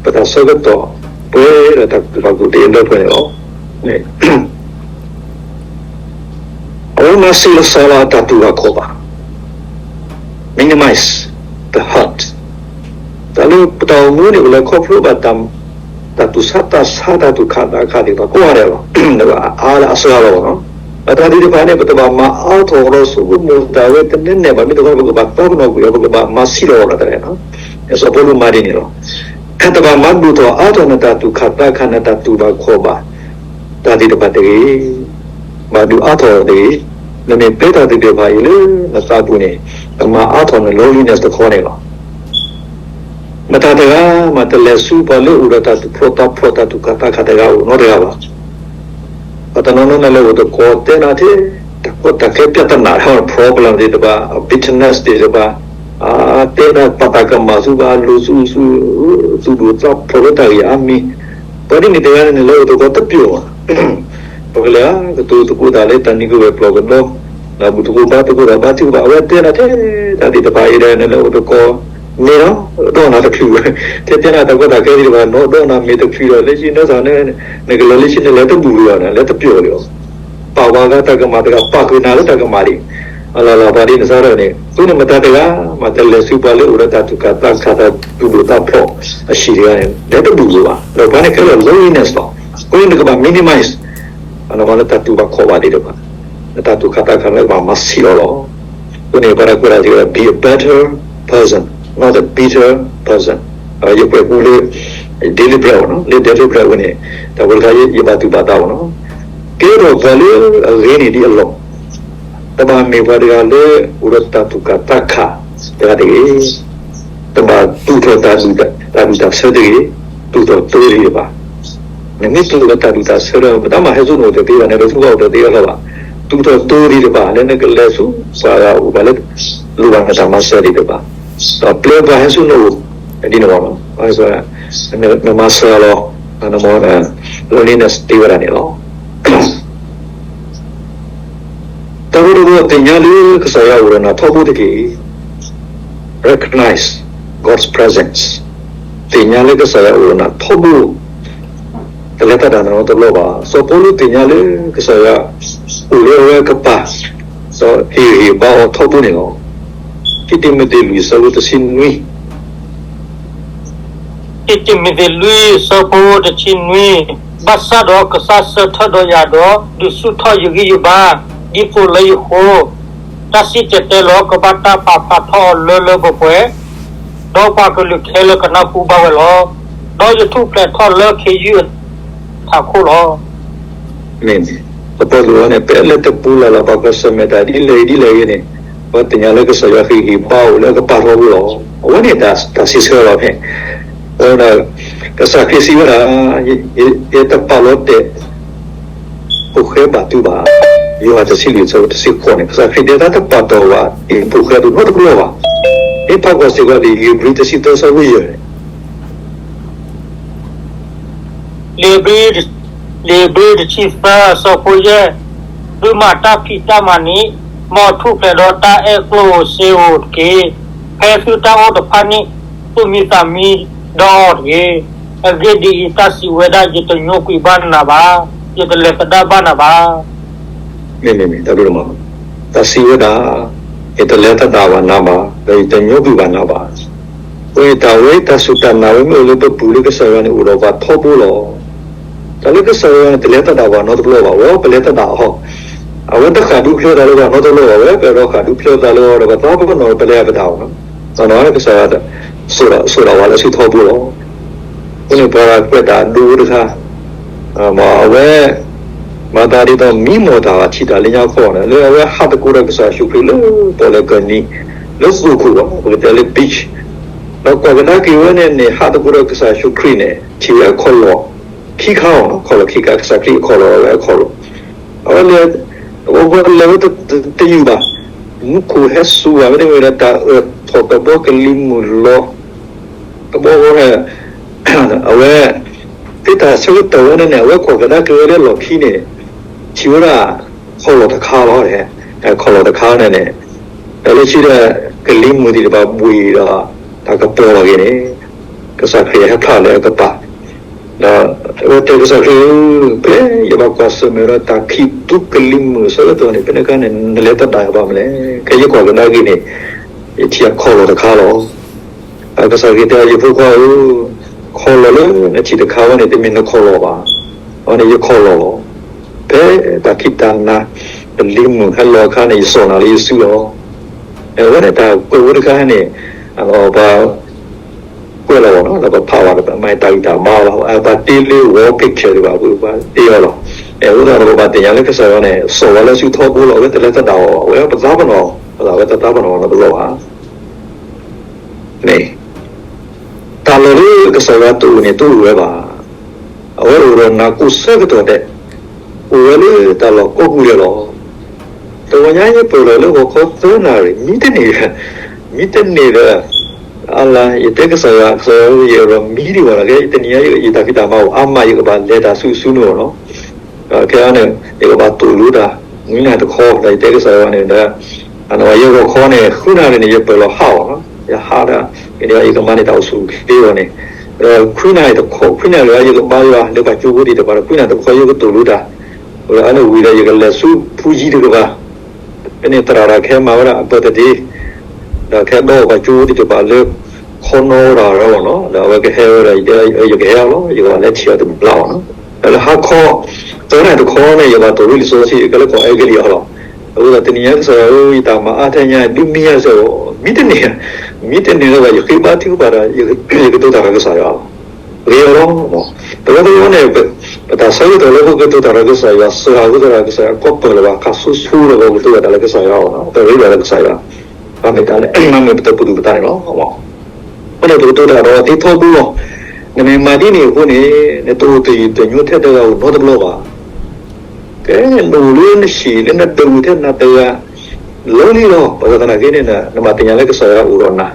ပတၢ်ဆၢကတီၢ် ပှဲၤဒီးတၢ်ကူၣ်ဘၣ်ကူၣ်သ့အလၢပှဲၤန့ၣ်လီၤ. အဝဲမၤဆံးလီၤစှၤလီၤအတၢ်တူၢ်ဘၣ်ခီၣ်ဘၣ်, minimize the hurt. တၢ်လၢပတၢ်အိၣ်မူန့ၣ် ပလဲၤခီဖျိဘၣ် တၢ်သူၣ်ဆါသးဆါ တၢ်သူၣ်ခးသးခးသ့ၣ်တဖၣ်ကိးဂၤဒဲးလီၤ. အါလၢအစှၤလီၤဘၣ်နီၤ. ဒီးတၢ်သ့ၣ်တဖၣ်န့ၣ် ပတဘၣ်မၤအါထီၣ်ဒီးဆိကမိၣ်တၢ်ဝဲတနဲၣ်နဲၣ်ဘၣ်. မ့ၢ်တခီ ပကဘၣ်သးပ့ၤနီၣ်ကွံာ်အီၤ ပကဘၣ်မၤဆံးလီၤအီၤလီၤတၢ်န့ၣ်လီၤ. စီၤပီလူးမၤဒ်န့ၣ်လီၤ. တဘၣ်မၤဒိၣ်ထီၣ်အါထီၣ်နတၢ်သူၣ်ခးသးခး နတၢ်တူၢ်ဘၣ်ခီၣ်ဘၣ် တၢ်သ့ၣ်တဖၣ်တဂ့ၤ, ဘၣ်ဒိၣ်အါထီၣ်တဂ့ၤ. နမ့ၢ်ပျဲတၢ်သ့ၣ်တဖၣ်အံၤလၢနသးပူၤန့ၣ် နမၤအါထီၣ်န loneliness တခီန့ၣ်လီၤ. မတၤတဂၤမး တလဲၤဆူပှၤလၢအိၣ်ဒီးတၢ်သူၣ်ဖှီၣ်သးဖှီၣ် တၢ်သူၣ်ခးသးခးတဂၤအိၣ်နီတဂၤဘၣ်. ပှၤတနီၤနီၤ နလဲၤအိၣ်သကိးတဲနၤထဲ တၢ်ကီတၢ်ခဲ ပြဿနာ problem သ့ၣ်တဖၣ်, bitterness သ့ၣ်တဖၣ်, တဲနၤပာ်သးကမၣ်ဆူဘၣ် လိၤဆူဆူ သူၣ်ဒိၣ်သးဖျိးလၢတၢ်ဂ့ၢ်အါမံၤ, ပှၤဒ်န့ၣ်တဂၤန့ၣ် နလဲၤအိၣ်သကိးတပျိာ်ဘၣ်. ပကလဲၤကတိၤသကိးတၢ်လၢတၢ်နံၤကဝဲၢ်ပျီၢ်ကဒီ, နၢ်ဘူၣ်သကိးဘါသကိးတၢ်ဘါထုကဖၣ် အဝဲတဲနၤထဲ တၢ်သ့ၣ်တဖၣ်အံၤဒီး နလဲၤအိၣ်သကိး မ့ၢ်ဒီး ဒီးနၤတချုး, ထဲတဲနၤတၢ်ကီတၢ်ခဲသ့ၣ်တဖၣ် နဒီးနၤမ့ၢ်တချုးဒီး လၢခံနသးန့ၣ် နကလဲၤလၢခံ နလဲၤတဘူၣ်လၢၤဘၣ်, နလဲၤတပျိာ်လၢၤဘၣ်. ပာ်ဝဲဂၤတၢ်ကမၣ်တဂၤ ပာ်ဃုာ်နၤလၢတၢ်ကမၣ်ဒံး, အလီၤလီၤပှၤဒ်န့ၣ်စးထီၣ်န့ၣ် အဃိန့ၣ် မတၤတဂၤမး တလဲၤဆူပှၤလၢအိၣ်ဒီးတၢ်သူၣ်ခးသးခး တၢ်သူၣ်ဒိၣ်သးဖျိးအဟံၣ်တဂၤန့ၣ် လဲၤတဘူၣ်လၢၤဘၣ်. ဒီးပှၤန့ၣ်ခဲလၢာ် loneliness လီၤ. အဃိန့ၣ် နကဘၣ် minimize နတၢ်တူၢ်ဘၣ်ခီၣ်ဘၣ်သ့ၣ်တဖၣ်, နတၢ်သူၣ်ခးသးခးန့ၣ် ကဘၣ်မၤဆံးလီၤလီၤ. အဃိန့ၣ် ပှၤတၢ်ကွဲးတၢ်စံးဝဲဒၣ် be a better person, not a bitter person. ယကွဲးပူလၢ deliberate နီၤ, လၢ deliberate ဝဲန့ၣ် တၢ်ဝဲတခါ ယဘၣ်သူၣ်ဘၣ်သးဘၣ်နီၤ. ကဲထီၣ်ပှၤလၢအဂ့ၤန့ၢ်ဒံးအလီၢ်, တဘၣ်မ့ၢ်ပှၤတဂၤလၢအိၣ်ဒီးတၢ်သူၣ်ခးသးခးတဂၤတဂ့ၤ. တဘၣ်သူၣ်ထီၣ်တၢ်ဒူၣ်တၢ်ဆၢတဂ့ၤ, သူၣ်ထီၣ်တိၤတဂ့ၤဘၣ်. နမ့ၢ်သူၣ်ထီၣ်တၢ်ဒူၣ်တၢ်ဆၢဒီး ပတၢ်မၤဟဲဆူနအိၣ်တသ့ဘၣ်န့ၣ် ဒီးဆူပှၤအိၣ်တသ့အလီၢ်ဘၣ်. သူၣ်ထီၣ်တိၤသ့ၣ်တဖၣ် လၢနကလဲၤဆူပှၤဂၤအိၣ် ပှၤလၢလိၣ်ဘၣ်နတၢ်မၤစၢၤသ့ၣ်တဖၣ်, ဒီးပျဲပှၤဟဲဆူနအိၣ် ဒ်န့ၣ်လီၤ. နမၤစၢၤလီၤ နမၤ loneliness သ့ဝဲဒၣ်န့ၣ်လီၤ. တၢ်ကတိၤသ့ၣ်ညါလၢကစၢ်ယွၤအိၣ်ဒီးနၤထီဘိတက့ၢ်. Recognize God's presence. သ့ၣ်ညါလၢကစၢ်ယွၤအိၣ်ဒီးနၤထီဘိ, တလဲၤသဒၣ်နၤနီတဘျီဘၣ်. စီၤပီလူးသ့ၣ်ညါလၢကစၢ်ယွၤအိၣ်လၢအဝဲအကပၤ, ဒီးဟ့ၣ်ဂံၢ်ဟ့ၣ်ဘါအီၤထီဘိန့ၣ်လီၤ. ခံတံၤမသ့းလွံၢ် အဆၢဖိတဆံနွံ ခံတံၤမသ့းလွံၢ် အဆၢဖိတဆံနွံ, ဘၣ်ဆၣ်ဒီးကစၢ်ဆၢထၢၣ်ဒီးယၤဒီး ဒုးဆူၣ်ထီၣ်ယဂံၢ်ယဘါ ဒ်သိးလၢယဃိ, တၢ်စံၣ်တဲၤတဲလီၤကဘၣ်တၢ်ပာ်ဖျါထီၣ်အီၤလၢလၢပှဲၤပှဲၤ, ဒီးပှၤကလုာ်ခဲလၢာ်ကနၢ်ဟူဘၣ်ဝဲလီၤ. ဒီးယထူၣ်ဖျဲးထီၣ်လၢခ့ယုၢ်အထးခိၣ်လီၤ. မ့ၢ်န့ၣ်, စီၤပီလူးန့ၣ် ဖဲလဲၣ်တပူၤလၢ်လၢ် ပှၤကဆၢၣ်မဲာ်တၢ်ဒ်လဲၣ်ဂ့ၤဒ်လဲၣ်ဂ့ၤန့ၣ်, ပှၤသ့ၣ်ညါလၢကစၢ်ယွၤဟ့ၣ်ဂံၢ်ဟ့ၣ်ဘါအိၣ်လၢအကပၤထီဘိလီၤ. အဝဲန့ၣ်တၢ်စံးဆၢလီၤဖဲ ကစၢ်ခရံာ်စံးဝဲဒၣ်, ယတပာ်လီၤတဲာ် ဖိၣ်ဃဲဘၣ်သုဘၣ်. ယိၤဟၣ်တဆံလွံၢ်အဆၢဖိတဆံဃိးန့ၣ် ကစၢ်ခရံာ်တဲတၢ်တပာ်တီၢ်ဘၣ် ဖိၣ်ဃဲအသိးနီတဘျီဘၣ်. မ့ၢ်ဖးကွၢ်စ့ၢ်ကီးလံာ်ဧ့ၤဘြံၤတဆံသၢအဆၢဖိယဲၢ်န့ၣ် လံာ်ဧ့ၤဘြံၤ, လံာ်ဧ့ၤဘြံၤတဆံသၢအဆၢဖိယဲၢ်, သုမၤတၢ်ဖံးတၢ်မၤန့ၣ်, မ်အထူၣ်ဖျဲးဒီးတၢ်အဲၣ်ကျိၣ်ဧိၤစ့ဧိၤတက့ၢ်. ဖဲသုတၢ်အိၣ်တဖၣ်န့ၣ်, သူၣ်မံသးမံဒီးအီၤတဂ့ၤ. အဂ့ၢ်ဒ်အံၤ, တၢ်စံးဝဲဒၣ်, ယတညိကွံာ်ဘၣ်နၤဘၣ်, ယတလဲၤသဒၣ်ဘၣ်နၤဘၣ်. မ့မ့ၢ်, တၢ်စံးဝဲဒၣ်, ယတလဲၤသဒၣ်ဘၣ်နၤဘၣ်, ဒီးယတညိကွံာ်ဘၣ်နၤဘၣ်. အဃိန့ၣ် တၢ်ဝဲတၢ်စူၢ်တၢ်နာ်ဝဲမ့ၢ်အိၣ်လၢပပူၤလၢကစၢ်ယွၤန့ၣ် အိၣ်ဒီးပှၤထီဘိလီၤ. တၢ်လၢကစၢ်ယွၤန့ၣ် တလဲၤသဒၣ်ပှၤနီတဘျီဘၣ်, ဝဲပလဲၤသဒၣ်အီၤ. အဝဲတဃၣ်ဒူဖျၢသးလၢပှၤနီတဘျီဘၣ်, ဝဲပအဲၣ်ဒိးဃၣ်ဒူဖျၢသးလၢအီၤဒီး ပသးပ့ၤနီၣ်ပလဲၤသဒၣ်အီၤ. ကစၢ်ယွၤ စိာ်ဒၣ်ဝဲလၢစုထီဘိလီၤ. အဃိန့ၣ်ပှၤကွဲးတၢ်ဒိတခါ အဝဲ မၤသးဒ်သိးမံမီၢ်တၢ်ဘၣ်ထံးတၢ်လၢညါခီန့ၣ် လၢအဝဲဟးသကိးဒီးကစၢ်ယ့ၣ်ၡူးခရံာ်လၢပီၣ်လဲၣ်ကၢၢ်နံၤ လၢသိၣ်ခိၣ်ဘၣ် ပကတဲလၢ beach ဒီးကွၢ်ကဒါက့ၤဝဲန့ၣ်န့ၣ် ဟးသကိးဒီးကစၢ်ယ့ၣ်ၡူးခရံာ်န့ၣ် ထံၣ်ဝဲခီၣ်လီၢ်ခံခါအီၤ ခီၣ်လီၢ်ခံခါ ကစၢ်ခရံာ်အခီၣ်လီၢ်ဝဲအခီၣ်လီၢ် အဝဲလဲၤ အဝဲလဲၤဝဲတယုၢ်ဘၣ် မူခိၣ်ဟဲစူၤဘၣ် မ့တမ့ၢ်ဒီးတၢ်အၢၣ်ထီၣ်တဘီကလံၤမုၢ်လီၤ တဘီဃီန့ၣ် အဝဲ သ့တၢ်ဆၢကတီၢ်ဝဲန့ၣ်န့ၣ် အဝဲကွၢ်ကဒါက့ၤဝဲလၢလီၢ်ခံန့ၣ် ထံၣ်ဝဲဒၣ် ခီၣ်လီၢ်တခါလီၤ ခီၣ်လီၢ်တခါန့ၣ်န့ၣ် ဒီးလၢခံဒီး ကလံၤမုၢ်သ့ၣ်တဖၣ်ဘှံးဒီး တၢ်ကပီၤလီၤက့ၤန့ၣ် ကစၢ်ခရံာ်ဟဲဖျါလၢအကပၤ ဒီးအဝဲတဲကစၢ်ခရံာ်ဧၢ, ဖဲယဘၣ်ကွၢ်ဆၢၣ်မဲာ်ဒီးတၢ်ခံးသူကလံၤမုၢ်အဆၢကတီၢ်န့ၣ် ဖဲန့ၣ်အခါန့ၣ် နလဲၤသဒၣ်ယၤဘၣ်မနုၤလဲၣ်. ခဲယကွၢ်ကဒါက့ၤန့ၣ် ယထံၣ်အခီၣ်လီၢ်တခါလီၤ. ကစၢ်ခရံာ်တဲအီၤ ယဖိခွါဧၢ, ခီၣ်လီၢ်လၢနထံၣ်တခါဝဲန့ၣ် တမ့ၢ်နခီၣ်လီၢ်ဘၣ်. အဝဲန့ၣ်ယခီၣ်လီၢ်လီၤ. ဖဲတၢ်ခံးတၢ်နၤ ကလံၤမုၢ်ဟဲလီၤအခါန့ၣ် ယစိာ်နၤလၢယစုလီၤ. အဝဲန့ၣ်တၢ်ကွဲးဝဲတခါန့ၣ် ပှၤ ကွဲးလီၤဘၣ်နီၤ ဒီးပဖးဘၣ်ဒီး ပမၤတၢ်ဂံၢ်တၢ်ဘါလီၤ. ပတ့လၢ wall picture ဒံးဘၣ် ပတ့အီၤလီၤ. အဃိသတးဒီး ပဘၣ်သ့ၣ်ညါလၢကစၢ်ယွၤန့ၣ် စိာ်ဝဲလၢစုထီဘိလီၤ. အဝဲတလဲၤသဒၣ်အီၤ အဝဲပသးပ့ၤနီၣ် အဝဲတသးပ့ၤနီၣ်နီတဘျီဘၣ်. မ့ၢ် တၢ်လီၢ်လၢကစၢ်ယွၤတအိၣ်န့ၣ် တအိၣ်ဝဲဘၣ်. အဝဲအိၣ်ဒီးနၤကိးဆၢကတီၢ်ဒဲး, အိၣ်ဝဲလၢတၢ်လီၢ်ကိးပူၤဒဲးလီၤ. တဂီၤညါယပၢၢ်လီၤလၢဂီၤခီသၢနၣ်ရံၣ် မံတန့ၢ်, မံတန့ၢ်ဒီး အလၤ ယတဲကစၢ်ယွၤ, ကစၢ်ယွၤဧၢ ယအဲၣ်ဒိးမံဒံးဘၣ်နီၤ, ကဲတနံၤညါယတၢ်ဖံးတၢ်မၤအိၣ်အါမး ယကဘၣ်လဲၤတၢ်ဆူစုနူအီၤနီၤ. ခဲအံၤန့ၣ် ယကဘၣ်သိၣ်လိတၢ် နွံနၣ်တခီ ဒီးယတဲကစၢ်ယွၤန့ၣ်ဒီး ယဂီၤခီန့ၣ် ဃုနၣ်ရံၣ်န့ၣ် ယပၢၢ်လီၤဟးအီၤနီၤ, ယဟးဒၣ် ယကမၤန့ၢ်တၢ်အိၣ်ဆူၣ်အိၣ်ချ့အီၤန့ၣ်, ဒီးခွံနၣ်တခီ, ခွံနၣ်တခီ ယကဘါယွၤလၢပှၤကၠိဖိသ့ၣ်တဖၣ်ဒီး ခွံနၣ်တခီယကသိၣ်လိတၢ်, ဒီးအန့ၣ်ဝံၤဒီး ယကလဲၤဆူဖူယံၤတကပၤ, ဖဲန့ၣ်သရၣ်တဂၤကဟဲမၤဝဲဒၣ်အ birthday ဒီးကဟဲဒီးပှၤကၠိဖိသ့ၣ်တဖၣ်လၢ ခီနီၣ်ဝဲဒၣ်အီၤနီၤ, ဒီးအဝဲကဟဲဝဲဒီး ယတဲ ယကဟဲအီၤလီၤ, ယကဘၣ်လဲၤထံၣ်အီၤတဘျီအီၤနီၤ, ဒီးလၢဟါခီ သၢနၣ်တခီန့ၣ် ယဘၣ်သိၣ်လိလံာ်စီဆှံ ကဲလၢကီၢ်အဲကလံးအီၤလီၤ. အဃိသတး တနံၤညါကစၢ်ယွၤဧၢ, ယတၢ်မၤအါထဲညါ ဒုးမံယၤစ့ၢ်ကီး, မံတန့ၢ်, မံတန့ၢ်လၢၤဘၣ် ယဃ့ဘါထုကဖၣ်ဒီး ယကတိၤတၢ်ဒီးကစၢ်ယွၤလီၤ. ဂ့ၤအီၤလီၤ. တဝဲတဝဲန့ၣ် ပတၢ်ဆၢကတီၢ်လၢပကတိၤတၢ်ဒီးကစၢ်ယွၤ စှၤအဃိသတးဒီး ကစၢ်ယွၤကီပၢၢ်လၢၤဘၣ် ခါဆူဆူဒီးပကတိၤတၢ်လၢကစၢ်ယွၤအအိၣ်နီၤ, ပရ့ဒီးလၢကစၢ်ယွၤ ဘၣ်မ့ၢ်တၢ်လၢ မၤမုာ်ပတၢ်ပတုာ်ပသးန့ၣ်လီၤ. အဃိန့ၣ် ပကတိၤတၢ်ဒီးသ့ထီဘိလီၤ. နမ့ၢ်မၤဒ်န့ၣ်အဃိန့ၣ် နတအိၣ်သယုၢ်သညိထဲတဂၤဧိၤနီတဘျီဘၣ်. ကဲ နအိၣ်လၢနဟံၣ်လၢနဒၢးထဲနၤတဂၤ lonely လီၤ. ဘၣ်ဆၣ်သနာ်က့န့ၣ် နဘၣ်သ့ၣ်ညါလၢကစၢ်ယွၤအိၣ်ဒီးနၤ,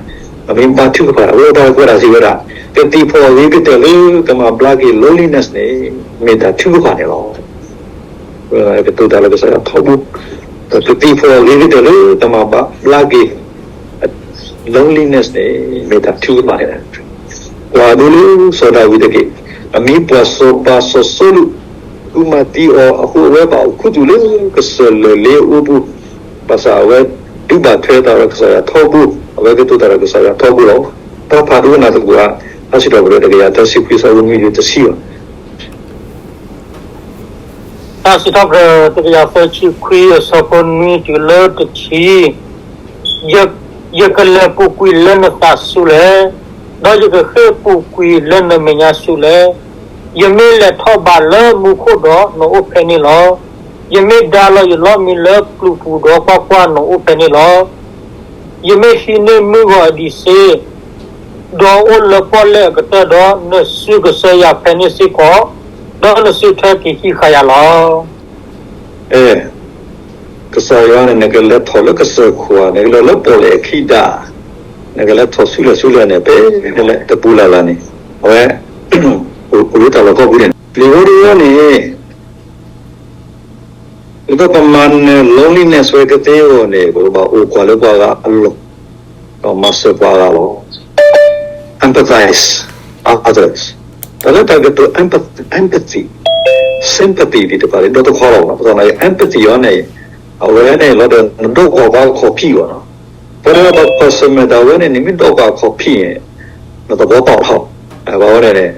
နမ့ၢ်ဘါထုကဖၣ် အဝဲတၢ်ကွဲးတၢ်စံးဝဲဒၣ် ကသံၣ်ဖီၣ်အဂ့ၤကတၢၢ်လၢကမၤဘျါက့ၤ loneliness န့ၣ် မ့ၢ်တၢ်ထုကဖၣ်န့ၣ်လီၤ. ကတိၤတၢ်လၢကစၢ်ယွၤထီဘိ, ကသံၣ်ဖီၣ်အဂ့ၤကတၢၢ်လၢကမၤဘျါက့ၤ loneliness န့ၣ် မ့ၢ်တၢ်ထုကဖၣ်န့ၣ်လီၤ. ကွၢ်ဒိလၢစီၤဒၤဝံးတက့ၢ်. အမံၤပှၢ်စီၤပၤစီၤစီလူး ဃုမၤသံအီၤအဃိ အဝဲဘၣ်အိၣ်ခူသူၣ်လၢကစၢၢ်လၢၢ်လ့အအိပူၤ, ဘၣ်ဆၣ်အဝဲဒုးဘၣ်ထွဲသးဒီးကစၢ်ယွၤထီဘိ, အဝဲကတိၤတၢ်ဒီးကစၢ်ယွၤထီဘိလီၤ. တၢ်ဖးဒိကနၣ်သကိးဧါ, တၢ်စံးထီၣ်ပတြၢၤတကယၤသၢဆံခွံ အဆၢဖိနွံတုၤတဆံဘၣ်. တၢ်စံးထီၣ်ပတြၢၤတကယၤသၢဆံခွံ အဆၢဖိနွံတုၤလၢတဆံ, ယ, ယကလဲၤပူၤကွံာ်လၢနသးဆူလဲၣ်, ဒီးယကဃ့ၢ်ပူၤကွံာ်လၢနမဲာ်ညါဆူလဲၣ်. ယမ့ၢ်လဲၤထီၣ်ဘးလၢမူခိၣ်ဒီး နအိၣ်ဖဲန့ၣ်လီၤ. ယမ့ၢ်ဒါလီၤယလီၢ်မံလၢပျုၤပူၤဒီး ကွၢ်ကွၢ်, နအိၣ်ဖဲန့ၣ်လီၤ. ယမ့ၢ်ဟံးန့ၢ်မုၢ်ဂီၤအဒံးစ့ ဒီးအိၣ်လၢပီၣ်လဲၣ်အကတၢၢ်ဒီး, နစုကစၢ်ယွၤဖဲန့ၣ်စ့ၢ်ကီး, ဒီးနစုထွဲက့ၤဟံးဃာ်ယၤလီၤ. အဲ, ကစၢ်ယွၤန့ၣ် နကလဲၤထီၣ်လၢကစၢၢ်ခိၣ်ဧါ, နကလဲၤလၢပီၣ်လဲၣ်အခံဒၣ်, နကလဲၤထီၣ်ဆူလဲၣ်ဆူလဲၣ်န့ၣ် ဖဲနလဲၤတပူၤလၢ်လၢ်န့ၣ်, အဝဲ အိၣ်လၢတၢ်လီၢ်ကိးပူၤန့ၣ်, လံာ်ဝဲတဝဲန့ၣ် ဒ်သိးပမၤနၢၤ loneliness ဝဲကသ့အဂီၢ်န့ၣ် ပကဘၣ်အိၣ်ကွၢ်လၢပှၤဂၤအလီၢ်, ဒီးမၤစၢၤပှၤဂၤလီၤ. Empathize others. တၢ်လၢတၢ်ကတိၤ empathy, empathy, sympathy သ့ၣ်တဖၣ်န့ၣ် ဒီတခွါလီၤ. ဘၣ်ဆၣ်သနာ်က့ empathy အံၤန့ၣ် အဝဲန့ၣ်လီၤဒီး နဒီကွၢ်ပှၤအခီၣ်ဖံးအဂီၢ်နီၤ. ပဝဲဒၣ်ပကွၢ်ဆၢၣ်မဲာ်တၢ်ဝဲန့ၣ် နမ့ၢ်ဒီကွၢ်အခီၣ်ဖံးန့ၣ် နသဘီသဟီၣ်ထီၣ်, ဘၣ်ဝဲန့ၣ်န့ၣ်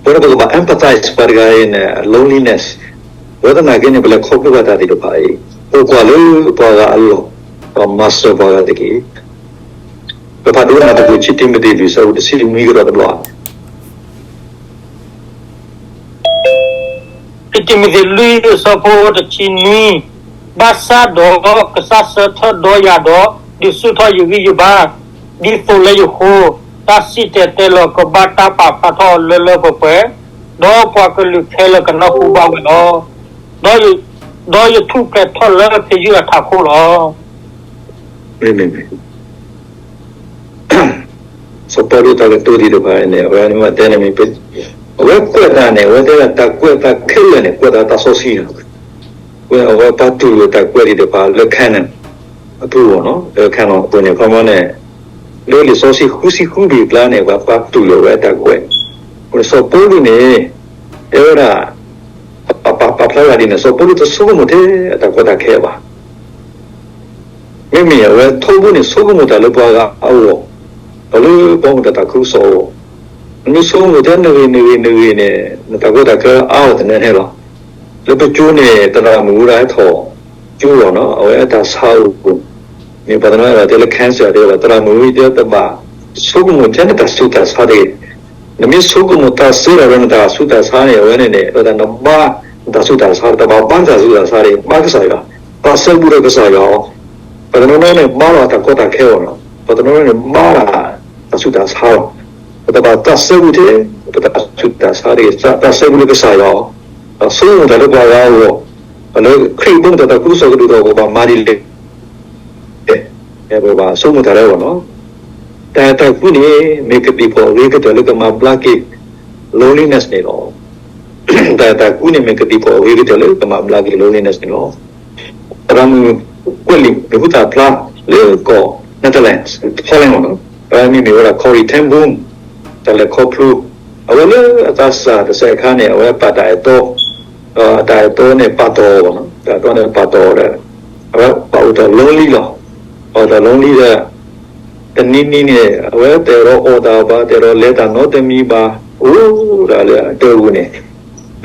ပဝဲဒၣ်ပကဘၣ် empathize ပှၤတဂၤအံၤန့ၣ် loneliness ဘၣ်ဆၣ်သနာ်က့န့ၣ် ပလဲၤခီဖျိဘၣ်တၢ်သ့ၣ်တဖၣ်အံၤ, အိၣ်ကွၢ်လၢပှၤဂၤအလီၢ်, ဒီးမၤစၢၤပှၤဂၤတက့ၢ်. ပဖးဒိကနၣ်သကိး ခံတံၤမသ့းလွံၢ် ဆၢဖိတဆံနွံကဒီးတဘျီဧါ. ခံတံၤမသ့းလွံၢ် ဆၢဖိတဆံနွံ, ဘၣ်ဆၣ်ဒီးကစၢ်ဆၢထၢၣ်ဒီးယၤဒီး ဒုးဆူၣ်ထီၣ်ယဂံၢ်ယဘါ, ဒ်သိးလၢယဃိ, တၢ်စံၣ်တဲၤတဲလီၤကဘၣ်တၢ်ပာ်ဖျါထီၣ်အီၤလၢလၢပှဲၤပှဲၤ, ဒီးပှၤကလုာ်ခဲလၢာ်ကနၢ်ဟူဘၣ်ဝဲလီၤ. ဒီးယ, ဒီးယထူၣ်ဖျဲးထီၣ်လၢဖံယုၢ်အထးခိၣ်လီၤ. မ့မ့ၢ် စီၤပီလူးတၢ်ကတိၤသ့ၣ်တဖၣ်န့ၣ် အဝဲမ့ၢ်တဲန့ၣ်မ့ၢ် အဝဲကွဲးတၢ်န့ၣ် အဝဲတဲဒၣ်တၢ်ကွဲးတၢ်ခဲလၢာ်န့ၣ် ကွဲးတၢ်သးစီဆှံလီၤ. အဝဲပာ်တူၢ်လိာ်တၢ်ကွဲးသ့ၣ်တဖၣ်လၢ canon အပူၤန့ၣ်, လၢ canon အပူၤန့ၣ် ခီမီန့ၣ် လၢလံာ်စီဆှံဃုဆံဃုဘ့ၣ်အကျါန့ၣ် ပှၤပာ်တူၢ်လိာ်ဝဲတၢ်ကွဲး. စီၤပီလူးန့ၣ် တဲဝဲဒၣ် ပာ်ဖျါဝဲဒ်န့ၣ် စီၤပီလူးတဆိကမိၣ်ထဲအတၢ်ကီတၢ်ခဲဘၣ်. မ့မ့ၢ်အဝဲထီဘိန့ၣ်ဆိကမိၣ်တၢ်လၢပှၤဂၤအဂီၢ်, ဒီးလၢပှၤမုၢ်တၢ်သးခုကစီၣ်အဂီၢ်, နမ့ၢ်ဆိကမိၣ်ထဲနဂ့ၤနဂ့ၤနဂ့ၤန့ၣ် နတၢ်ကီတၢ်ခဲအါအီၤတနၢၤန့ၣ်လီၤ. လၢပကၠိန့ၣ် သရၣ်မုၣ်ဝဲဒၣ်ဟဲထီၣ်ကၠိလီၤနီၤ အဝဲအတၢ်ဆါအိၣ် မ့ၢ်ပှၤတနီၤအဲၣ်ဒိးတဲလၢ cancer တဲဝဲ သရၣ်မုၣ်ဝဲတဲ တဘၣ်ဆိကမိၣ်ထဲနတၢ်ဆူးတၢ်ဆါတဂ့ၤ. နမ့ၢ်ဆိကမိၣ်တၢ်စၢ်ဒီးနတၢ်ဆူးတၢ်ဆါန့ၣ် အဝဲန့ၣ်န့ၣ် အဝဲဒၣ်နဘါနတၢ်ဆူးတၢ်ဆါ တဘၣ်ဘါနတၢ်ဆူးတၢ်ဆါတဂ့ၤ ဘါကစၢ်ယွၤ, သးစဲဘူးဒီးကစၢ်ယွၤအီၤ. ပှၤတနီၤနီၤန့ၣ် ဘါလီၤတၢ်ကီတၢ်ခဲအီၤနီၤ ပှၤတနီၤနီၤန့ၣ် ဘါလီၤတၢ်ဆူးတၢ်ဆါလီၤ. ပတဘၣ်သးစဲဘူးထဲ ပတၢ်ဆူးတၢ်ဆါတဂ့ၤ သးစဲဘူးလၢကစၢ်ယွၤအီၤ, ဒီးဆိကမိၣ်တၢ်လၢပှၤဂၤအဂီၢ်, ဒီးလၢခရံာ်အဘီမုၢ်တၢ်သးခုကစီၣ်ကဒုးထီၣ်ပဘၣ်မၤဒ်လဲၣ် ပဘၣ်ဆိကမိၣ်တၢ်လၢအဂီၢ်နီၤ. တၢ်အဲၣ်တၢ်ကွံန့ၣ် မ့ၢ်ကသံၣ်ဖီၣ်အဂ့ၤကတၢၢ်လၢကမၤဘျါက့ၤ loneliness န့ၣ်လီၤ. တၢ်အဲၣ်တၢ်ကွံန့ၣ် မ့ၢ်ကသံၣ်ဖီၣ်အဂ့ၤကတၢၢ်လၢကမၤဘျါက့ၤ loneliness န့ၣ်လီၤ. သရၣ်မုၣ်ကွဲးလံာ်မံၤဟူသၣ်ဖျါလၢကီၢ် Netherlands, Holland မ့ၢ်နီၤ, အဝဲမ့ၢ်မ့ၢ်ဝဲဒၣ် Corrie ten Boom တၢ်လဲၤခီဖျိ, အဝဲလၢအသးစၢ်တစဲးအခါန့ၣ် အဝဲပာ်တၢ်အဲၣ်တီ ဒီးတၢ်အဲၣ်တီန့ၣ်ပာ်တီၢ်အီၤ, တၢ်အဲၣ်တီန့ၣ်ပာ်တီၢ်အီၤဒီး အဝဲပာ်အိၣ်တၢ် lonely လီၤ. ပာ်အိၣ်တၢ် lonely ဒီး တနံၤနံၤန့ၣ် အဝဲတအဲၣ်ဒိးအီၣ်တၢ်ဘၣ် တအဲၣ်ဒိးလဲၤတၢ်နီတမံၤဘၣ် အိၣ်ဒၣ်လၢအတၢ်ပူၤန့ၣ်, ဒီး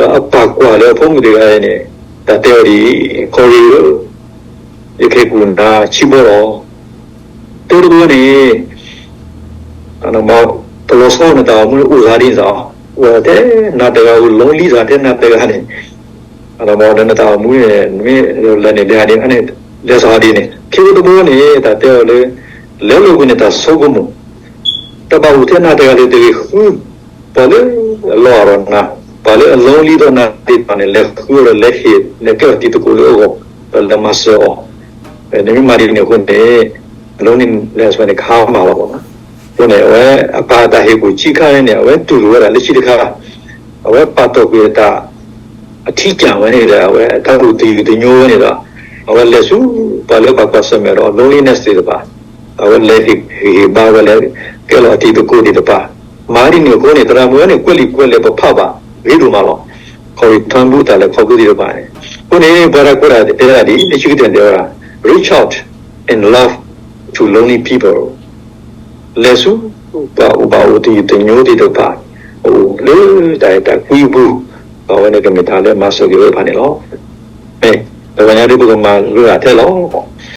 အပာ်ကွၢ်လၢအဖိမုၣ်တဂၤအံၤန့ၣ် တၢ်တဲအီၤဒ်အံၤ, Corrie ဧၢ, ယကဟ့ၣ်ကူၣ်နၤဆံဘီလီၤ. တၢ်တဘီန့ၣ် တလီၤဆီနတၢ်အိၣ်မူန့ၣ်အိၣ်သးဒ်န့ၣ်သး, အိၣ်ထဲနၤတဂၤ အိၣ် lonely သးထဲနၤတဂၤန့ၣ်, ဒီးနတၢ်အိၣ်မူန့ၣ် နမ့ၢ်လဲၤန့ၣ် လဲၤန့ၣ် လဲၤသးဒ်န့ၣ်, ခံဘီတဘီန့ၣ် တၢ်တဲအီၤလၢ လဲၤလိာ်ကွံာ်န့ၣ်တၢ်ဆိကမိၣ်, တဘၣ်အိၣ်ထဲနၤတဂၤလၢၤတဂ့ၤ ဃု ပှၤလၢအလီၤအရီၣ်နၤ, ပှၤလၢအ lonely ဒီးနၤသ့ၣ်တဖၣ်န့ၣ် လဲၤဃုအီၤဒီးလဲၤဟ့ၣ် လဲၤကဲအီၤတံၤသကိးလၢအဂီၢ်, ဒီးလဲၤမၤစၢၤအီၤ, နမ့ၢ်မၤဒ်န့ၣ်အဃိန့ၣ် loneliness န့ၣ် ခါမးလီၤ. အဃိန့ၣ် အဝဲအပၢ်တၢ်ဟ့ၣ်ကူၣ်ဆံခါန့ၣ် အဝဲတူၢ်လိာ်ဝဲဒၣ်လၢခံတခါ, အဝဲပာ်တီၢ်ကွံာ်အတၢ် အထံကၢ်ဝဲန့ၣ်ဒီး အဝဲအတၢ်အိၣ်သယုၢ်သညိဝဲန့ၣ်ဒီး အဝဲလဲၤဆူပှၤလၢပှၤကွၢ်ဆၢၣ်မဲာ်ဒီး loneliness သ့ၣ်တဖၣ်, အဝဲလဲၤဟ့ၣ်ဂံၢ်ဟ့ၣ်ဘါဝဲ လဲၤကဲလီၤအတံၤသကိးသ့ၣ်တဖၣ်, မၤဒ်န့ၣ်အဃိန့ၣ် သရၣ်မုၣ်ဝဲန့ၣ် ကွဲးလံာ်ကွဲးလဲၢ်ပဖးဘၣ်ဂ့ၤဒိၣ်မးလီၤ. Corrie ten Boom တၢ်လဲၤခီဖျိသ့ၣ်တဖၣ်န့ᣣ်, အဃိန့ၣ် ပှၤတၢ်ကွဲးတၢ်တဲဒၣ်ဒ် လၢခံကတၢၢ်တဲဝဲဒၣ် reach out in love to lonely people, လဲၤဆူပှၤအိၣ်ဘၣ်အိၣ်သယုၢ်သညိသ့ၣ်တဖၣ် အိၣ်လၢတၢ်အဲၣ်တၢ်ကွံအပူၤ, အဝဲန့ၣ်ကမ့ၢ်တၢ်လၢမၤစၢၤက့ၤဝဲတဖၣ်န့ၣ်လီၤ. မ့ၢ်တဂီၤညါဒ်ပကမၤလိတၢ်ထဲလီၤ.